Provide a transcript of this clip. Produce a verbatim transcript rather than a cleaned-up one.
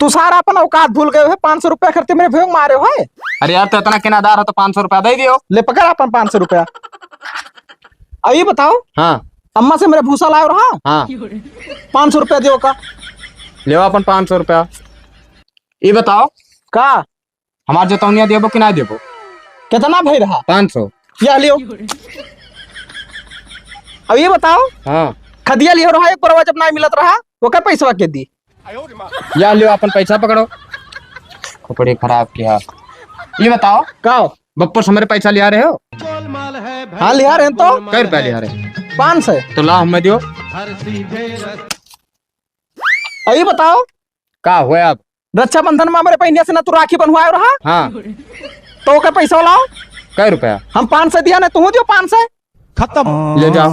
तू सारा अपन औकात भूल गयो है, पाँच सौ रुपया खातिर मेरे भैया मारे हो है। अरे यार, तो इतना किनादार हो तो पाँच सौ रुपया दे दियो। ले पकड़ अपन पाँच सौ रुपया। अब ये बताओ, हाँ। अम्मा से मेरे भूसा लायो रहा, हाँ। पाँच सौ रुपया दियो का। लेवा अपन पाँच सौ रुपया। ये बताओ, का? हमार जतौनिया देबो कि ना देबो? कितना भई रहा? पाँच सौ। या लियो। अब ये बताओ, हाँ। खदिया लियो रहा एक बरवा जब ना मिलत रहा, ओकर पैसवा के दी? या लियो, अपन पैसा पकड़ो। खोपड़ी खराब किया। ये बताओ, का हो? बप्पर से मेरे पैसा लिया रहे हो? हाँ, लिया रहे हैं तो। कै रुपया लिया रहे? पाँच सौ। तो लाओ, हमें दियो। अब ये बताओ, का हुआ अब? रक्षाबंधन में हमारे बहनिया से ना तू राखी बंधवाए रहा? हाँ। तो ओकर पैसा लाओ। कै रुपया? हम पाँच सौ दिया ना, तू दियो पाँच सौ। खत्म। ले जाओ।